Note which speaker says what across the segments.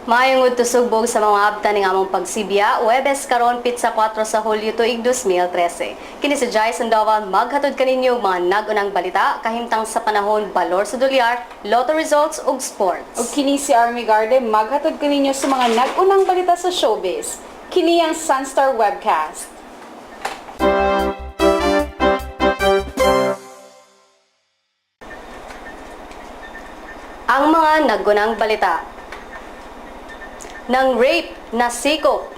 Speaker 1: Maayong udto, Sugbo, sa mga abta ning among pagsibya, Huwebes karon pitsa 4 sa Hulyo tuig 2013. Kini si Jai Sandoval maghatod kaninyo og mga nag-unang balita kahimtang sa panahon, balor sa dolyar, lotto results ug sports.
Speaker 2: Ug kini si Army Garde maghatod kaninyo sa mga nag-unang balita sa showbiz. Kini ang Sunstar Webcast.
Speaker 1: Ang mga naggunang balita. Nang rape na sikop.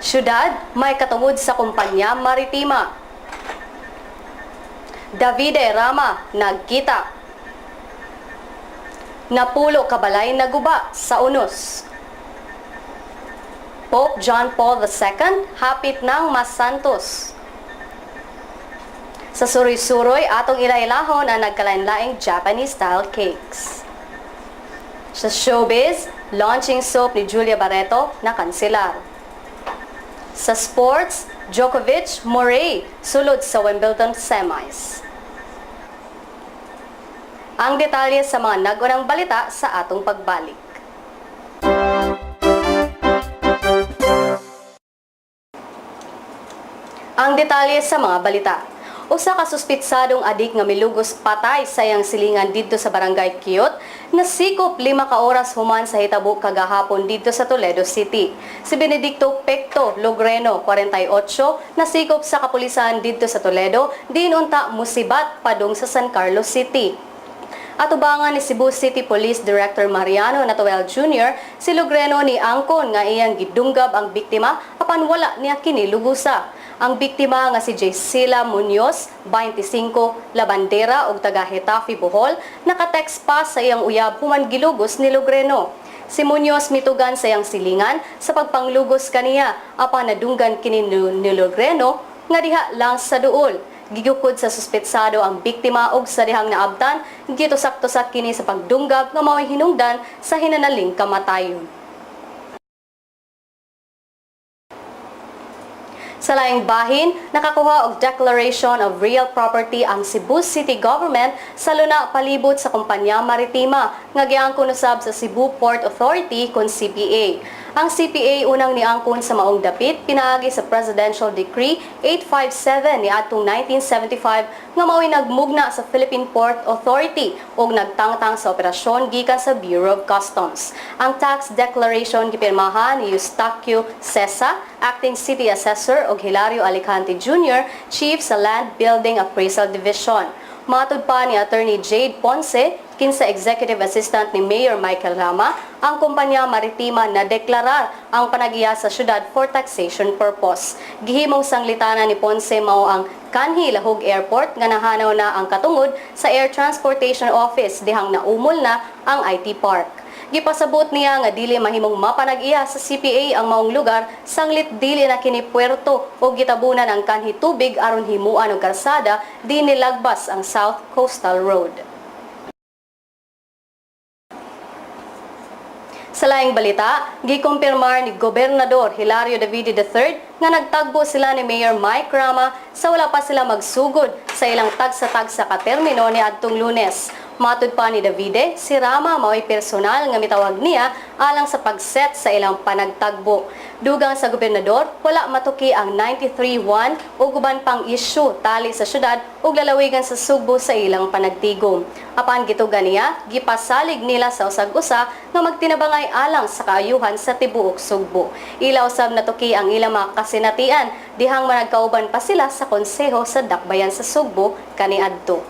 Speaker 1: Syudad may katungod sa kumpanya maritima. Davide Rama nagkita. Napulo kabalay naguba sa unos. Pope John Paul II hapit ng Masantos. Sa suroy-suroy, atong ilailahon ang nagkalain-laing Japanese-style cakes. Sa showbiz, launching soap ni Julia Barretto na kanselar. Sa sports, Djokovic, Murray sulod sa Wimbledon semis. Ang detalye sa mga nag-unang balita sa atong pagbalik. Ang detalye sa mga balita. Usa ka suspitsadong adik nga milugos patay sa iyang silingan didto sa Barangay Kiyot nasikop 5 ka oras human sa hitabo kagahapon didto sa Toledo City. Si Benedicto Pecto Logreno, 48, nasikop sa kapulisan didto sa Toledo, diin unta musibat padung sa San Carlos City. Atubangan ni Cebu City Police Director Mariano Natuel Jr., si Logreno ni angkon nga iyang gidunggab ang biktima apan wala niya kini lugusa. Ang biktima nga si Jaysila Munoz, 25, labandera og taga Getafe, Bohol, nakatext pa sa iyang uyab human gilugos ni Logreno. Si Munoz mitugan sa iyang silingan sa pagpanglugos kaniya apan nadunggan kini ni Logreno nga diha lang sa duol. Gigukod sa suspetsado ang biktima og sa dihang naabtan, gitusak-tusak kini sa pagdunggab nga mao'y hinungdan sa hinanaling kamatayon. Sa laing bahin, nakakuha og Declaration of Real Property ang Cebu City Government sa luna palibot sa kumpanya maritima nga giangkon usab sa Cebu Port Authority kon CPA. Ang CPA unang niangkon sa maong dapit pinaagi sa Presidential Decree 857 niadtong 1975 nga mao'y nagmugna sa Philippine Port Authority ug nagtangtang sa operasyon gikan sa Bureau of Customs. Ang tax declaration gipirmahan ni Eustaquio Cesa, Acting City Assessor, ug Hilario Alicante Jr., Chief sa Land Building Appraisal Division. Matud pa ni Attorney Jade Ponce, kinsa Executive Assistant ni Mayor Michael Rama, ang kumpanya maritima na deklarar ang panagiya sa syudad for taxation purpose. Gihimong sanglitanan ni Ponce mao ang Kanhi Lahug Airport nga nahanaw na ang katungod sa Air Transportation Office dihang naumol na ang IT Park. Gipasabot niya nga dili mahimong mapanag-iya sa CPA ang maong lugar sanglit dili na kini puerto o gitabunan ang kanhi tubig aron himuan og karsada di nilagbas ang South Coastal Road. Sa laing balita, gikumpirmar ni Gobernador Hilario Davide III nga nagtagbo sila ni Mayor Mike Rama sa wala pa sila magsugod sa ilang tagsa-tagsa ka termino ni adtong Lunes. Matud pa ni Davide, si Rama mao'y personal nga mitawag niya alang sa pagset sa ilang panagtagbo. Dugang sa gobernador, wala matuki ang 93-1 o guban pang issue tali sa syudad ug lalawigan sa Sugbo sa ilang panagtigom. Apan gitugan niya, gipasalig nila sa usag-usa nga magtinabangay alang sa kaayuhan sa tibuok Sugbo. Ila usab natuki ang ilang mga kasinatian dihang managkauban pa sila sa konseho sa Dakbayan sa Sugbo kaniadto.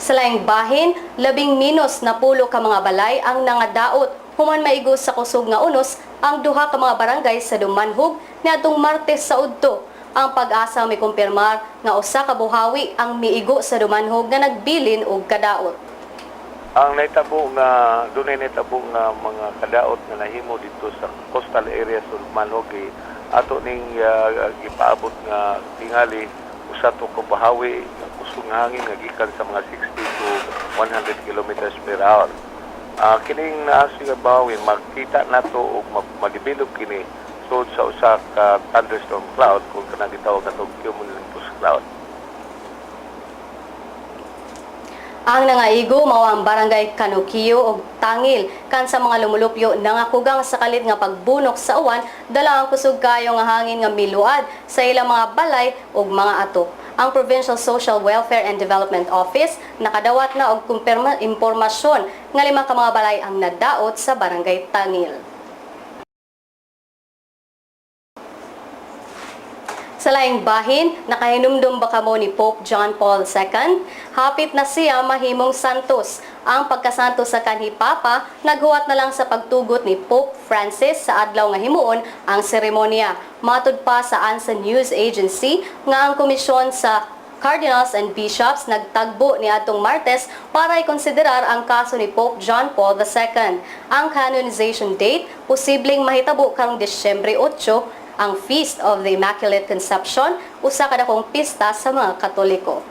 Speaker 1: Sa laing bahin, 60 ka mga balay ang nangadaot human maigo sa kusog nga unos ang duha ka mga barangay sa Dumanhug niadtong Martes sa udto. Ang PAGASA may kumpirmar nga usa ka buhawi ang miigo sa Dumanhug nga nagbilin og kadaot.
Speaker 3: Ang nahitabo nga dunay nahitabo nga mga kadaot nga nahimo dito sa coastal area sa Dumanhug eh, ato ning gipaabot nga tingali usa to ka bahawi nga kusog nga hangin nga gikan sa mga 60 to 100 kilometers per hour. Kining naa nga bahawi makita nato og ma-develop kini sud sa usa ka thunderstorm cloud kung kanang gitawag natong cumulonimbus cloud.
Speaker 1: Ang nangaigo mao ang Barangay Canuquio ug Tangil kan sa mga lumulupyo nangakugang sa kalit nga pagbunok sa uwan dala ang kusog kayo nga hangin nga miluad sa ilang mga balay ug mga atop. Ang Provincial Social Welfare and Development Office nakadawat na og impormasyon nga lima ka mga balay ang nadaot sa Barangay Tangil. Sa laing bahin, nakahinumdum ba kamo ni Pope John Paul II? Hapit na siya mahimong santos. Ang pagkasantos sa kanhi Papa, naghuwat na lang sa pagtugot ni Pope Francis sa adlaw nga himuon ang seremonya. Matud pa sa ANSA News Agency nga ang komisyon sa Cardinals and Bishops nagtagbo ni atong Martes para ikonsiderar ang kaso ni Pope John Paul II. Ang canonization date posibleng mahitabo karong Disyembre 8, ang Feast of the Immaculate Conception, usa ka dakong pista sa mga Katoliko.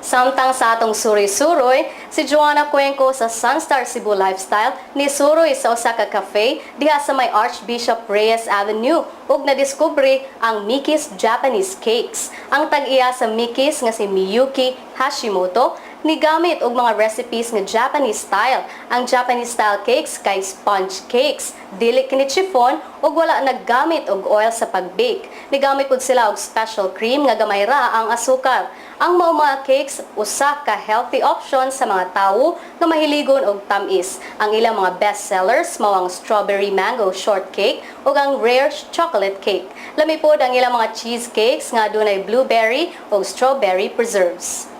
Speaker 1: Samtang sa atong suroy-suroy, si Joanna Cuenco sa Sunstar Cebu Lifestyle ni suroy sa usa ka cafe diha sa may Archbishop Reyes Avenue ug nadiskubre ang Mickey's Japanese Cakes. Ang tag-iya sa Mickey's nga si Miyuki Hashimoto nigamit og mga recipes nga Japanese style. Ang Japanese style cakes kay sponge cakes, dili kini chiffon ug wala naggamit og oil sa pag-bake. Nigamit pud sila og special cream nga gamay ra ang asukal. Ang mao mga cakes usa ka healthy option sa mga tawo nga mahiligon og tam-is. Ang ilang mga best sellers mao ang strawberry mango shortcake ug ang rare chocolate cake. Lami pod ang ilang mga cheesecakes nga adunay blueberry ug strawberry preserves.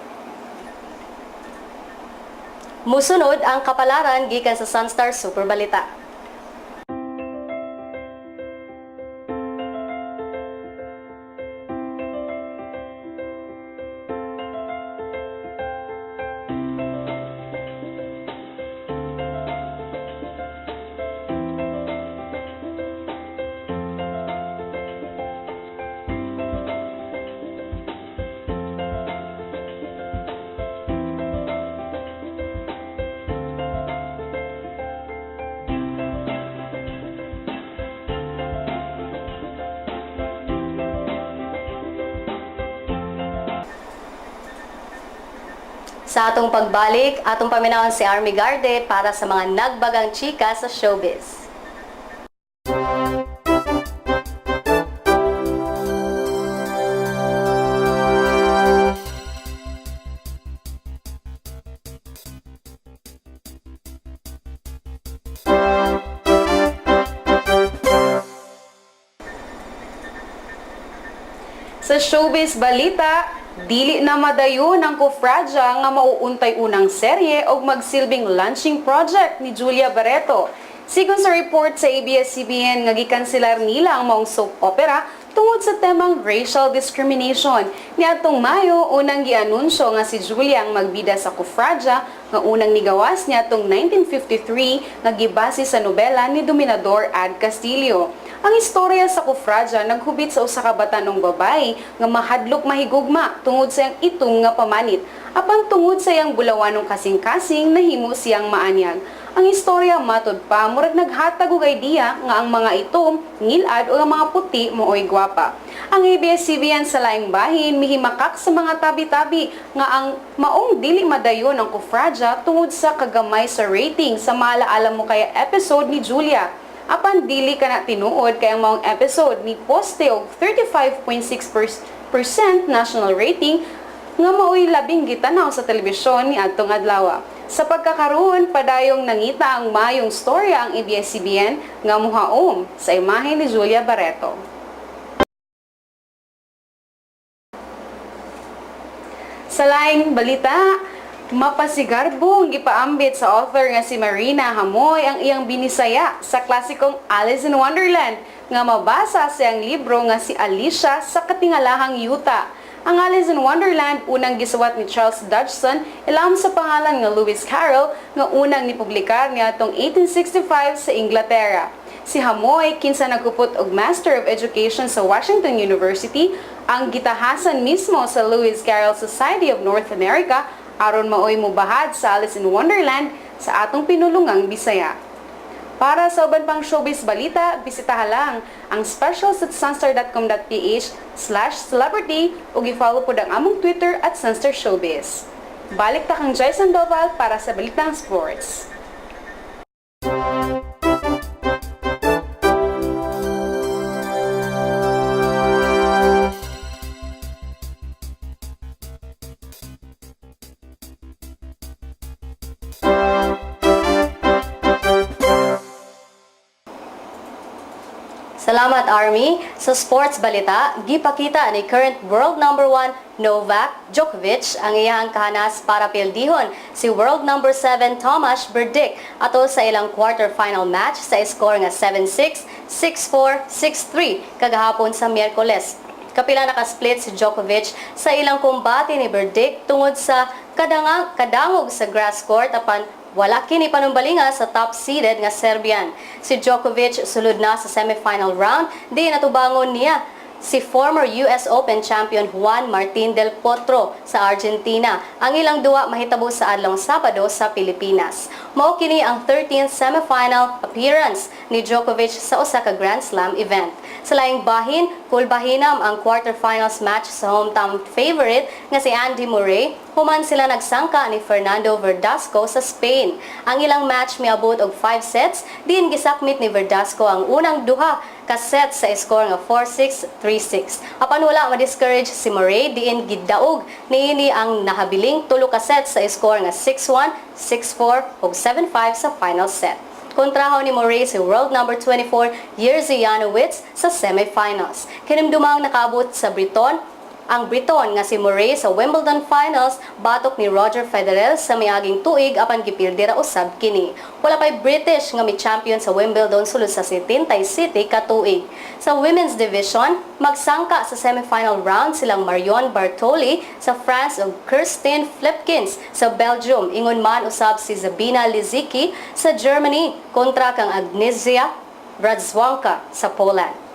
Speaker 1: Musunod ang kapalaran gikan sa Sunstar Super Balita. Sa atong pagbalik, atong paminawon si Army Garde para sa mga nagbagang chika sa showbiz.
Speaker 2: Sa showbiz balita, dili na madayon ang Kofradya nga mauuntay unang serye o magsilbing launching project ni Julia Barreto. Sigon sa report sa ABS-CBN nga gikanselar nila ang maong soap opera tungod sa temang racial discrimination. Niadtong Mayo, unang gianunsyo nga si Julia ang magbida sa Kofradya nga unang nigawas niadtong 1953 nga gibase sa nobela ni Dominador Ad Castillo. Ang istorya sa Kofradya naghubit sa usa ka batanong babae nga mahadlok mahigugma tungod sa iyang itom nga pamanit. Apan tungod sa iyang bulawanong kasing-kasing nahimo siyang maanyag. Ang istorya matud pa murag naghatag og idea nga ang mga itom, ngilad o ang mga puti mooy gwapa. Ang ABS-CBN sa laing bahin mihimakak sa mga tabi-tabi nga ang maong dili madayon ang Kofradya tungod sa kagamay sa rating sa Maalaala Mo Kaya episode ni Julia. Apan dili ka na tinuod kay ang maong episode ni poste og 35.6% national rating nga maoy labing gitanaw sa telebisyon ni adtong adlaw. Sa pagkakaroon, padayong nangita ang mayong storya ang ABS-CBN nga muhaom sa imahe ni Julia Barreto. Sa laing balita, mapasigarbong gipaambit sa author nga si Marina Hamoy ang iyang binisaya sa klasikong Alice in Wonderland nga mabasa sa iyang libro nga si Alicia sa katingalahang yuta. Ang Alice in Wonderland unang gisuwat ni Charles Dodgson ilam sa pangalan nga Lewis Carroll nga unang nipublikar niadtong 1865 sa Inglaterra. Si Hamoy, kinsa nagkupot og Master of Education sa Washington University, ang gitahasan mismo sa Lewis Carroll Society of North America aron maoy mobahad sa Alice in Wonderland sa atong pinulungang Bisaya. Para sa uban pang showbiz balita, bisitaha lang ang specials at sunstar.com.ph/celebrity ug i-follow pod ang among Twitter @SunstarShowbiz. Balik ta kang Joy Sandoval para sa Balitang Sports.
Speaker 1: Salamat, Army. Sa sports balita, gipakita ni current world number 1 Novak Djokovic ang iyang kahanas para pildihon si world number 7 Tomas Berdych atol sa ilang quarterfinal match sa score nga 7-6, 6-4, 6-3 kagahapon sa Miyerkules. Kapila nakasplit si Djokovic sa ilang kumbate ni Berdych tungod sa kadangog sa grass court, apan wala kini panumbalinga sa top-seeded nga Serbian. Si Djokovic sulod na sa semifinal round, di natubangon niya si former US Open champion Juan Martín del Potro sa Argentina. Ang ilang duwa mahitabo sa adlong Sabado sa Pilipinas. Mao kini ang 13th semifinal appearance ni Djokovic sa usa ka Grand Slam event. Sa laing bahin, kulbahinam ang quarterfinals match sa hometown favorite nga si Andy Murray human sila nagsangka ni Fernando Verdasco sa Spain. Ang ilang match miabot og 5 sets, diin gisakmit ni Verdasco ang unang duha ka set sa score nga 4-6, 3-6. Apan wala ma-discourage si Murray, diin gidaog niini ang nahabiling tulo ka set sa score nga 6-1, 6-4 ug 7-5 sa final set. Kontraho ni Murray si world number 24 Jerzy Janowicz sa semifinals. Kinumdumang nakaabot sa Briton ang Briton nga si Murray sa Wimbledon Finals batok ni Roger Federer sa miaging tuig, apan gipildi ra usab kini. Wala pay British nga mi-champion sa Wimbledon sulod sa 77 ka tuig. Sa women's division, magsangka sa semifinal round silang Marion Bartoli sa France ug Kirsten Flipkens sa Belgium. Ingon man usab si Sabine Lisicki sa Germany kontra kang Agnieszka Radwanska sa Poland.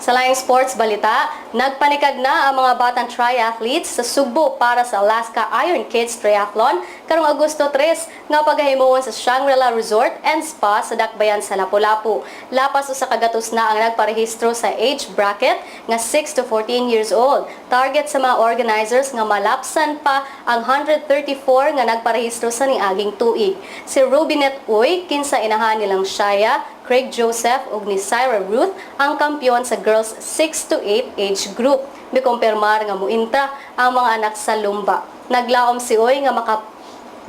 Speaker 1: Sa laing sports balita, nagpanikad na ang mga batang triathletes sa Sugbo para sa Alaska Iron Kids Triathlon karong Agosto 3 nga pagahimuon sa Shangri-La Resort and Spa sa Dakbayan sa Lapu-Lapu. Lapas 100 na ang nagparehistro sa age bracket nga 6 to 14 years old. Target sa mga organizers nga malapsan pa ang 134 nga nagparehistro sa niaging tuig. Si Rubinet Uy, kinsa inahan nilang Shaya, Craig Joseph ug ni Syra Ruth ang kampiyon sa girls 6 to 8 age group. Mikumpirmar nga muintra ang mga anak sa lumba. Naglaom si Uy nga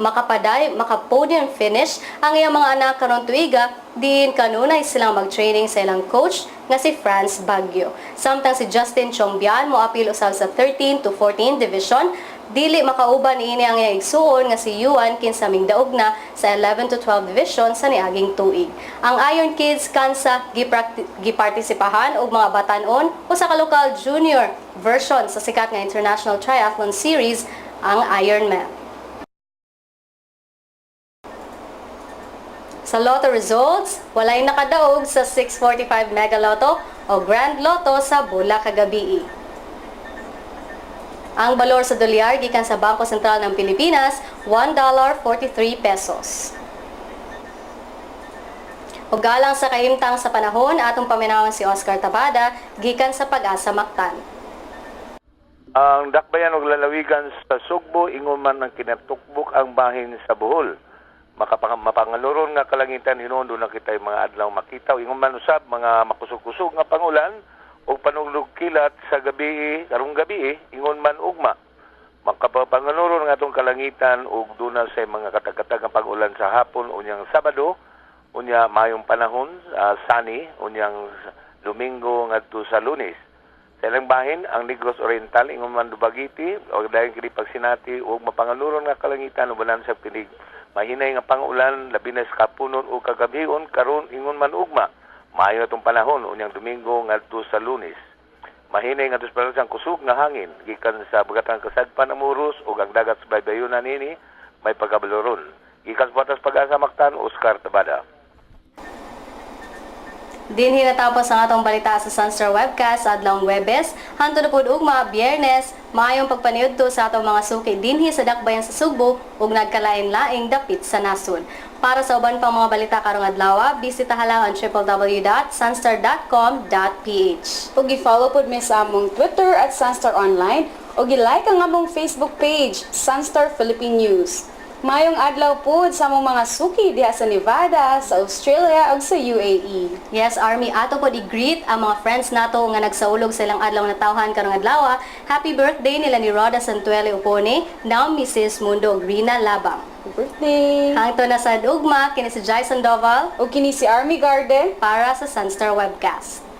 Speaker 1: makapaday, maka-podium finish ang iyang mga anak karon tuiga, diin kanunay silang mag-training sa ilang coach nga si Franz Baguio. Samtang si Justin Chongbian moapil usab sa 13 to 14 division, dili makauban niini ang iyang igsuon nga si Yuan, kinsa daog na sa 11 to 12 division sa niaging tuig. Ang Iron Kids kansa gipartisipahan og mga batan-on usa ka lokal junior version sa sikat nga international triathlon series, ang Ironman. Sa lotto results, walay nakadaog sa 645 Mega Lotto o Grand Lotto sa Bula kagabii. Ang balor sa dolyar gikan sa Bangko Sentral ng Pilipinas, $1.43 pesos. Ug alang sa kahimtang sa panahon, atong paminawon si Oscar Tabada gikan sa PAGASA Mactan.
Speaker 3: Ang dakbayan og lalawigan sa Sugbo, ingon man ang kinatukbok ang bahin sa Bohol. Mapangaluron nga kalangitan hinuon, duna kitay mga adlaw makita, ingon man usab mga makusog-kusog nga pangulan o panuglog kilat sa gabi karong gabi, ingon man ugma. Makapangaluron nga atong kalangitan ug duna sa mga katag-katag nga pag-ulan sa hapon unyang Sabado, unya mayong panahon, sunny unyang Domingo ngadto sa Lunes. Sa ilang bahin, ang Negros Oriental, ingon man Dumaguete, o dayon kini pagsinati og mapangaluron nga kalangitan ubanan sa kinig mahinay nga pangulan, labi na sa kapunon o kagabion karon ingon man ugma. Maayo atong panahon unyang Domingo ngadto sa Lunes. Mahinay nga sa kusog nga hangin gikan sa bagatang kasadpan Amoros ug ang dagat sa baybayunan nini may pagkabaloron. Gikan sa Batas PAGASA Mactan, Oscar Tabada.
Speaker 1: Dinhi natapos ang atong balita sa Sunstar Webcast sa adlawng Webes. Hantod na pud ugma, Biyernes, maayong pagpaniudto sa atong mga suki dinhi sa Dakbayan sa Sugbo ug nagkalain-laing dapit sa nasod. Para sa uban pang mga balita karong adlaw, bisitaha lang ang www.sunstar.com.ph.
Speaker 2: Ug i-follow pod mi sa among Twitter @SunstarOnline ug i-like ang among Facebook page, Sunstar Philippine News. Maayong adlaw pod sa among mga suki diha sa Nevada, sa Australia ug sa UAE.
Speaker 1: Yes, Army, ato pod i-greet ang mga friends nato nga nagsaulog sa ilang adlaw na tawhan karong adlaw. Happy birthday nila ni Roda Santuele Upone, now Mrs. Mundo Grina Labang.
Speaker 2: Happy birthday!
Speaker 1: Hangtod na sad ugma, kini si Jai Sandoval
Speaker 2: Ug kini si Army Garden
Speaker 1: para sa Sunstar Webcast.